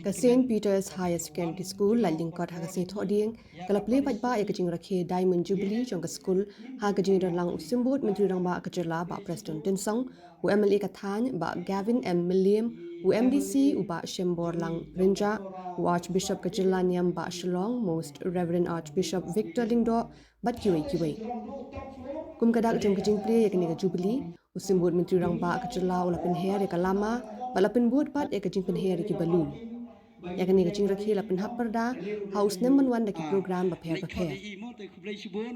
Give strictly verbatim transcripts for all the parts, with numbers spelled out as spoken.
Ka Saint Peter's Higher Secondary School, Laitlyngkot ha ka sngi Thohdieng, ka la plie paidbah ïa ka jingrakhe Diamond Jubilee jong ka skul ha ka jingdon lang u Symbud Myntri Rangbah ka Jylla Bah Prestone Tynsong, u M L A ka thaiñ Bah Gavin M Mylliem, u M D C u Bah Shemborlang Rynjah, u Archbishop ka Jylla Niam Bah Shillong Most Reverend Archbishop Victor Lyngdoh, bad kiwei kiwei. Kum ka dak jong ka jingplie ïa kane ka Jubilee, u Symbud Myntri Rangbah ka Jylla u la pynher ïa ka lama bad la pynbud pat ïa ka jingpynher ïa ki balloon. Ïa kane ka jingrakhe la pynhap pyrda ha u snem ban wan da ki program bapher bapher.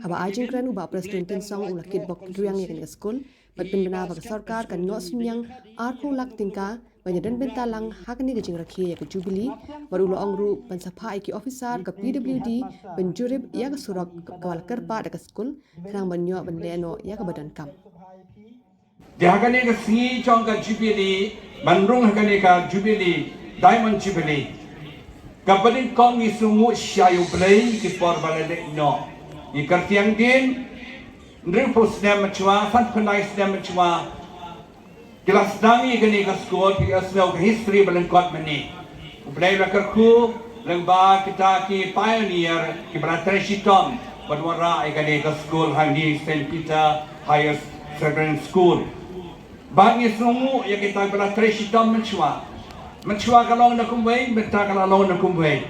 Haba ai jingkren u Bah Prestone Tynsong u la kitbok riang ïa kane ka skul bad pynbna ba ka sorkar kan noh synñiang arphew lak tyngka ban ïadon bynta lang ha kane ka jingrakhe ïa ka Jubilee, bad u la ong ruh ban sa phah ïa ki officer ka P W D ban jurip ïa ka surok kaba la kyrpad da ka skul, khnang ban ïoh ban leh noh ïa kaba donkam. Te ha kane ka sngi jong ka Jubilee, ban rung ha kane ka Jubilee, Diamond Jubilee, kaba nyngkong ngi sngewnguh sha ïa U Blei ïa ki por ba la leit noh. Ngi kyrtiang dien, hynriewphew snem mynshuwa, sanphew lai snem mynshuwa, ki la sdang ïa kane ka skul, phi ïohsngew ka history ba lyngkot mynne. U Blei u la kyrkhu lyngba kita ki pioneer kiba la trei shitom ban wanrah ïa kane ka skul hangne, Saint Peter Higher Secondary School. Bad ngi sngewnguh ïa kita kiba la trei shitom mynshuwa. Mynshuwa ka long na kumwei, mynta ka la long na kumwei.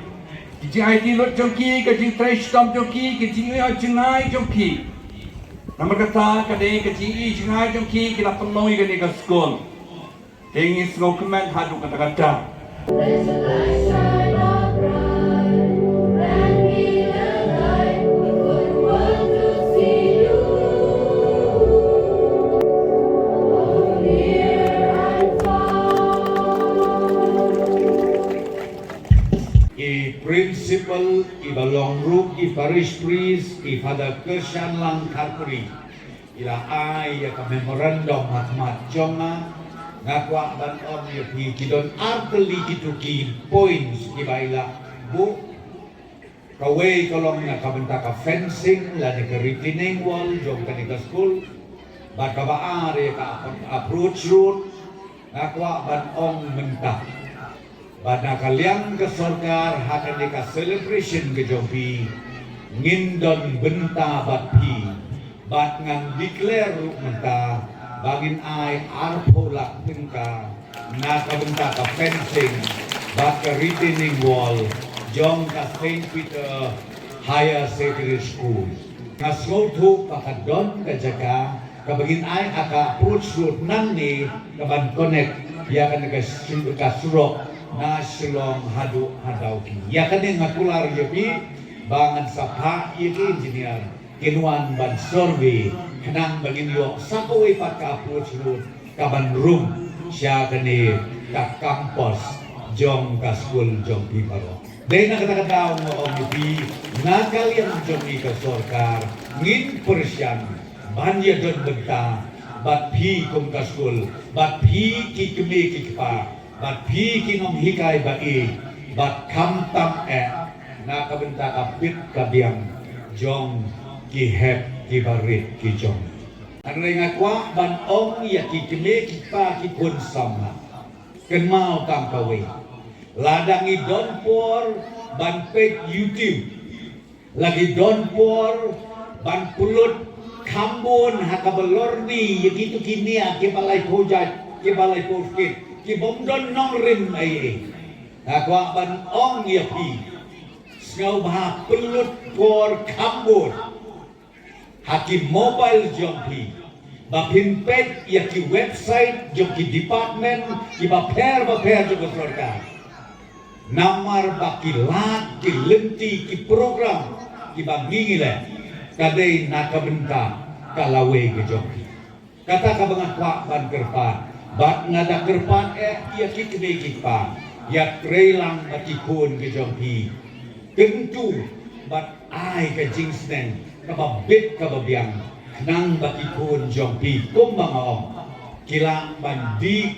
Ki jingaiti lut jong ki, ka jingtrei shitom jong ki, ka jingïoh jngai jong ki, namar kata ka dei ka jingïoh jngai jong ki, ki la pynlong ïa kane ka skul. Te ngi sngewkmen haduh katta katta. I principal, i ba long ruh i parish priest, i Father Kyrshanlang Kharpuri, i la ai ïa ka memorandum ha khmat jong nga. Nga kwah ban ong ïa phi, ki don artylli kito ki points kiba i la buh. Kawei ka long na ka bynta ka fencing lane ka retaining wall jong kane ka skul. Bad kaba ar ïa ka ap-, approach road. Nga kwah ban ong mynta ba na ka liang ka sorkar, ha kane ka celebration ka jong phi, ngin don bynta bad phi. Bad ngan declare ruh mynta ba ngin ai arphew lak tyngka na ka bynta ka fencing bad ka retaining wall jong ka Saint Peter Higher Secondary School. Nga sngewthuh ba ka don ka jaka kaba ngin ai ha ka approach road nangne kaban connect ïa kane ka su-, ka surok na Shillong haduh ha Dawki. Ïa kane nga kular ïa phi ba ngan sa phah ïa ki engineer kin wan ban survey khnang ba ngin ïoh sa kawei pat ka approach road kaban rung sha kane ka campus jong ka skul jong phi baroh. Dei na kata ka daw nga ong ïa phi, na ka liang jong ngi ka sorkar, ngin pyrshang ban ïadon bynta bad phi kum ka skul, bad phi ki kmie ki kpa, bad phi ki nonghikai ba ïeit, bad khamtam eh na ka bynta ka bit ka biang jong ki hep ki barit ki jong. Hynrei nga kwah ban ong ïa ki kmie ki kpa ki khun samla, kynmaw tang kawei. Lada ngi don por ban peit YouTube, la ki don por ban pynlut kham bun ha kaba lorni ïa kito ki nia kiba laiphew jait, kiba laiphew skit, ki bym don nongrim ei ei. Nga kwah ban ong ïa phi, sngewbha pynlut por kham bun ha ki mobile jong phi ba phin peit ïa ki website jong ki department kiba pher ba pher jong ka sorkar. Namar ba ki lad ki lynti ki program kiba ngi ngi leh ka dei na ka bynta ka lawei ka jong phi. Kata kaba nga kwah ban kyrpad, bad nga da kyrpad eh ïa ki kmie ki kpa, ïa trei lang bad ki khun ki jong phi. Kyntu bad ai ka jingsneng kaba bit kaba biang khnang ba ki khun jong phi, kumba nga ong, ki lah ban dih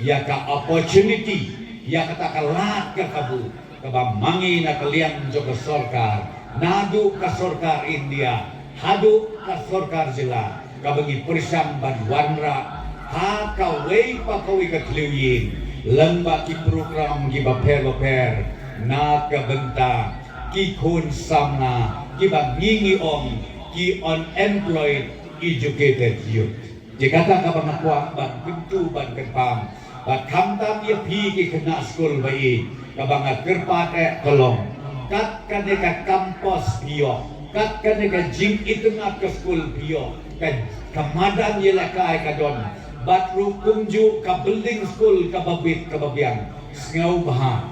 ïa ka opportunity, ïa kata ka lad ka kabu kaba ma ngi na ka liang jong ka sorkar, naduh ka sorkar India haduh ka sorkar jylla, kaba ngi pyrshang ban wanrah ha kawei pa kawei ka thliew ïing, Lem bad ki program kiba pher bapher na ka bynta ki khun samla kiba ngi ngi ong ki unemployed educated youth. Te kata kaba nga kwah ban kyntu ban kyrpad bad khamtam ïa phi ki khynnah skul ba ïeit, kaba nga kyrpad eh ka long kat kane ka campus phi ïoh, kat kane ka jingitynnad ka skul phi ïoh, ka, ka madan ïalehkai ka don, bad ruh kumjuh ka building skul kaba bit kaba biang. Sngewbha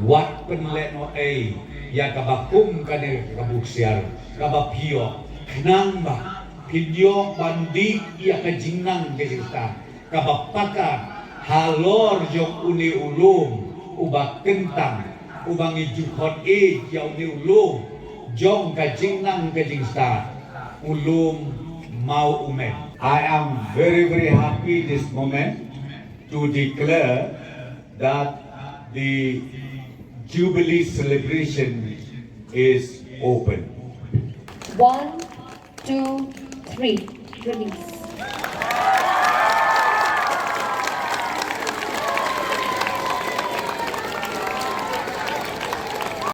wat pynlehnohei ïa kaba kum kane ka buksiar kaba phi ïoh, khnang ba phin ïoh ban dih ïa ka jingnang ka jingstad kaba paka halor jong une u lum uba kyntang, uba ngi ju khot ïa une u lum jong ka jingnang ka jingstad, u lum Mawumen. I am very, very happy this moment to declare that the Jubilee celebration is open. One, two, three, release.